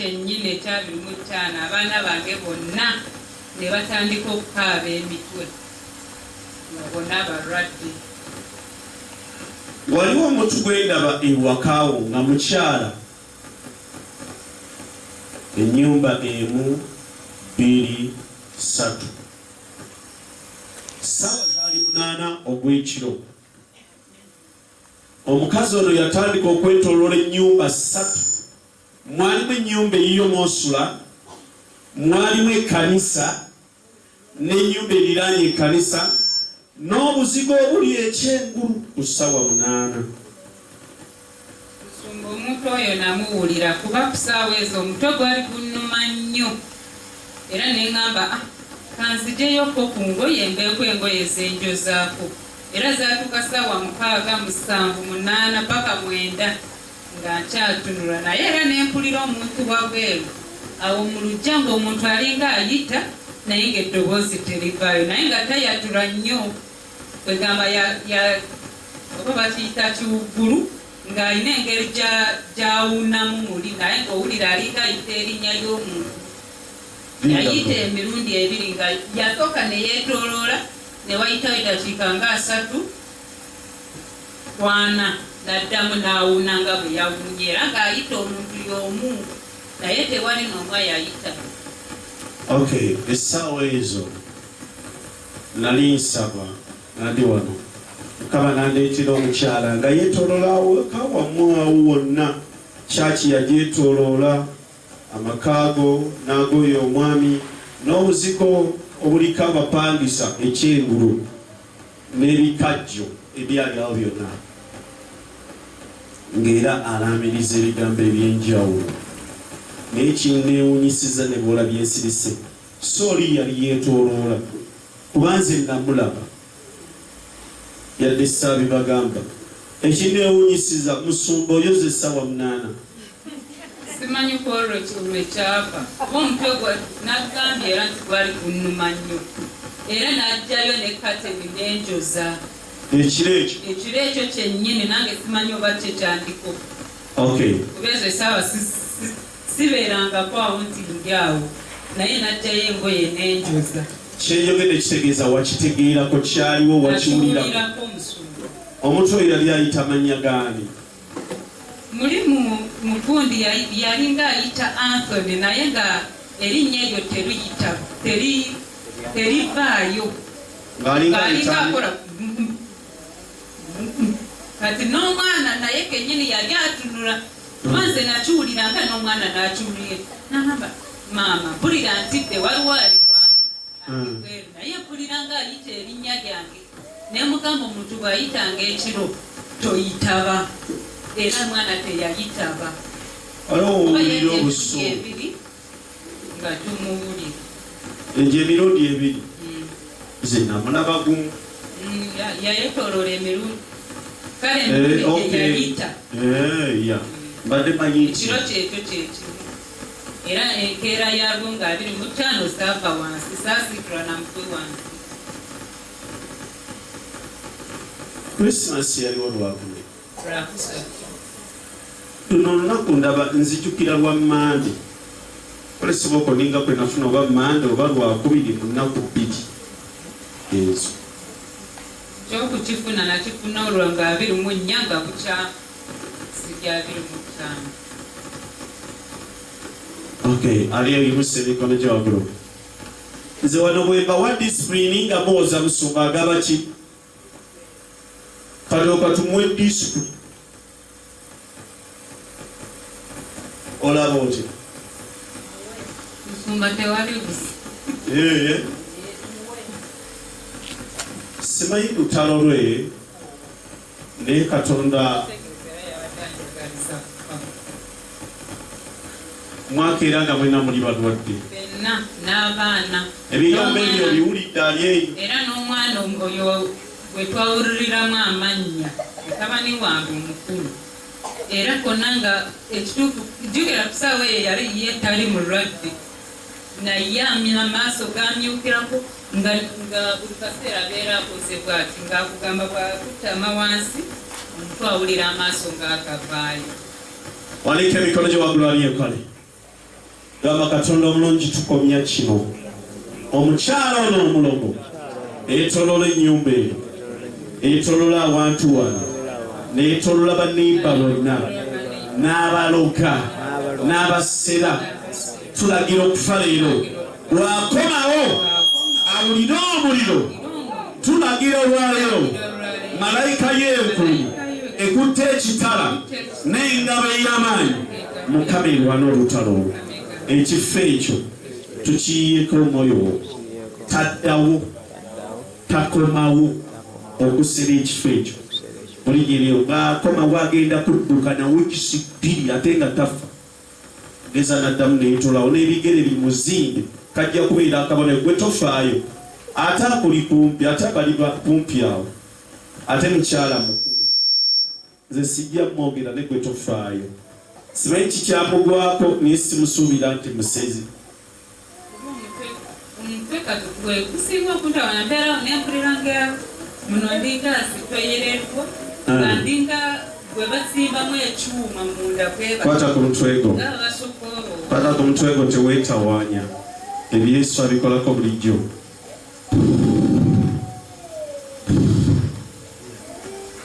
kyennyini ekya 25, abaana bange bonna ne batandika okukaaba emitwe, nga bonna balwadde. Waliwo omuntu gwendaba ewakaawo nga mukyala, ennyumba emu, bbiri, ssatu, ssaawa zaali 8 ogw'ekiro. Omukazi ono yatandika okwetoloola ennyumba ssatu. Mwalimu ennyumba eyiyo mw'osula, mwalimu ekkanisa n'ennyumba eriraanye ekkanisa n'obuzigo obuli ekyengulu ku ssaawa 8. Musumba, omuntu oyo namuwulira, kuba ku ssaawa ezo omutwe gwali gunnuma nnyo, era ne ŋŋamba, "Ah, kanzijeyoko ku ngoye, mbeeko engoye zenjozaako." Era zaatuuka ssaawa 6, 7, 8 paka 9 nga nkyatunula, naye era ne mpulira omuntu wabweru awo mu luggya, ng'omuntu alinga ayita, naye ng'eddoboozi terivaayo, naye nga tayatula nnyo, kwegamba oba bakiyita kiwuggulu, ng'alina engeri gy'awunamu muli, naye ng'owulira alinga ayita erinnya ly'omuntu. Yayita emirundi ebiri, nga yasooka ne yeetooloola, ne wayitayo eddakiika nga 34, n'addamu n'awuna nga bwe yawunye, era ng'ayita omuntu y'omu, naye tewali n'omu ayayita. Okay, essaawa ezo nali nsaba nga ndi wano, Mukama nandeetera omukyala nga yeetooloola awaka wamu awo wonna, kyaki yagyetooloola, amakaago n'agoyo omwami n'obuziko obuliko abapangisa ekyengulu n'ebikajjo ebyali awo byonna, ng'era alaamiriza ebigambo eby'enjawulo. Naye kinneewunyisiza ne bw'olabye nsirise, so oli yali yeetooloola, kuba nze namulaba yadde saabibagamba. Ekinneewunyisiza, musumba, oyoza essaawa 8. Simanyi ku olwo lwe kyava, kuba omutwe gwa nagambye era nti gwali gunnuma nnyo, era n'ajjayo ne kateni n'enjoza. Ekiro ekyo? Ekiro ekyo kyennyini. Nange simanyi oba kye kyandiko, kuba ezo essaawa sibeerangako awo nti ndi awo, naye n'ajjayo engoye n'enjoza. Kyenjogedde kitegeeza wakitegeerako, kyaliwo, wakiwulirako? Nakiwulirako, omusumba. Omuntu oyo yali ayita mannya gaani? Muli mu mugundi yalinga ayita Anthony, naye nga erinnya eryo teriyita, terivaayo. Ng'alinga ng'alinga ayita? Akola kati n'omwana naye kennyini yali atunula, kuba nze nakiwulira nga n'omwana n'akiwulira, nagamba, "Maama, mpulira ntidde, waliwo aliwa alibweru, naye mpulira nga ayita erinnya lyange." Nemugamba, "Omuntu bw'ayitanga ekiro toyitaba." Era mwana teyayitaba. Waliwo Kuba owulira yajja emirundi obusungu. ebiri nga tumuwulira. Egyo emirundi ebiri, nze namulaba gumu. Yayetooloola emirundi, kale emirundi gye yayita. Eh, ya mbadde manyi nti Ekiro kyekyo kyekimu, era enkeera yalwo nga 25 saava wansi, saasiitula na mutwe wansi. Christmas yaliwo lwakune? Lwakusatu. Luno olunaku ndaba nzijukira lwa Mande, olesibooko ninga kwe nafuna, oba Mande oba Lwakubiri mu nnaku 2 ezo. Kyokukifuna nakifuna olwo nga 24, nga bukya sijja 25. Okay, ali eyimusa emikono gye waggulu. Nze wano bwe mbawa discipline nga muwoza musumba agaba ki, kalyoka tumuwe discipline. Olaba otya? Musumba, tewali busi. Ee. Simanyi lutalo lwe, naye Katonda Era yabadde anjagaliza kufa. Mwaka era nga mwena muli balwadde. Ffenna n'abaana. Ebigambo ebyo biwulidde ali eyo. Era n'omwana oyo gwe twawuliriramu amannya, mutabani wange omukulu, era konna nga ekituufu jjukira ku ssaawa eyo yali ye tali mulwadde, naye amaaso gamyukirako nga buli kaseera abeera akoze bw'ati, ng'akugamba bw'akutama wansi omutwe awulira amaaso ng'agavaayo. Wanika emikono gye waggulu ali ekale. Gamba Katonda omulungi, tukomya kino. Omukyala ono omulogo eyetolola ennyumba eno, eyetolola awantu wano, neyetolola banimba bonna n'abaloga n'abasera, tulagira okufa leero. Bw'akomawo awulire omuliro, tulagira olwaleero malayika y'enkulu ekutte ekitala n'engabo ey'amaanyi, Mukama erwana olutalo olwo. Ekifo ekyo tukiyiyeko omwoyo wo, taddawo, takomawo okusera ekifo ekyo mulinyeryo. Bw'akomawo agenda kudduka na wiikisi 2 ate nga tafa. Geza n'addamu neyetolawo n'ebigere bimuzimbe, kajja kubeera akabonero. Gwe tofaayo, ate akuli kumpi, ate abali kumpi awo, ate mukyala mukulu, nze sijja mwogera, ne gwe tofaayo. Simanyi kikyamugwako, naye simusuubira nti musezi. Omutwe kati gwe gusinga okuntawana, mbeerawo nempulira nga muno ndinga azitoyererwa, nga ndinga gwe basimbamu ekyuma munda. Kwata ku mutwe gwo, kwata ku mutwe gwo, teweetawaanya. Ebyo Yesu abikolako bulijjo.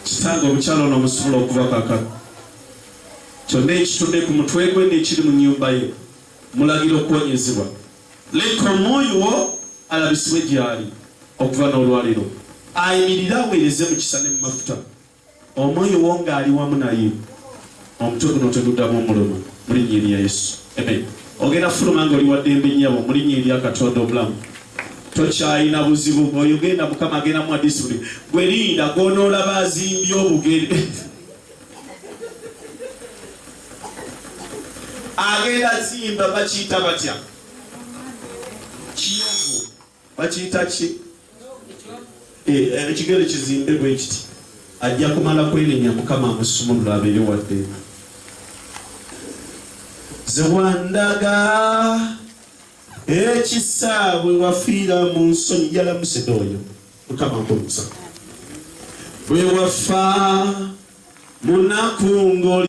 Kitange, omukyala ono omusobola okuva kaakano. Kyonna ekitudde ku mutwe gwe n'ekiri mu nnyumba ye, mulagira okuwonyezebwa. Leka omwoyo wo alabisibwe gy'ali okuva n'olwaleero, ayimirire aweereze mu kisa ne mu mafuta, omwoyo wo ng'ali wamu naye. Omutwe guno teguddamu omuluma, mu linnya erya Yesu, amen. Ogenda fuluma ng'oli wa ddembe, nnyabo, mu linnya erya Katonda omulamu. Tokyalina buzibu. Oyo genda, Mukama agenda muwa discipline. Gwe linda gw'onoolaba azimbye obugere, agenda zimba, bakiyita batya? Kiyovu bakiyita ki? Ekigere kizimbe bwe kiti, ajja kumala kwenenya, Mukama amusumulula abeere wadde. Ze wandaga ekisa bwe wafiira mu nsonyi, yalamusede oyo. Mukama nkumsa bwe wafa munaku ng'oli.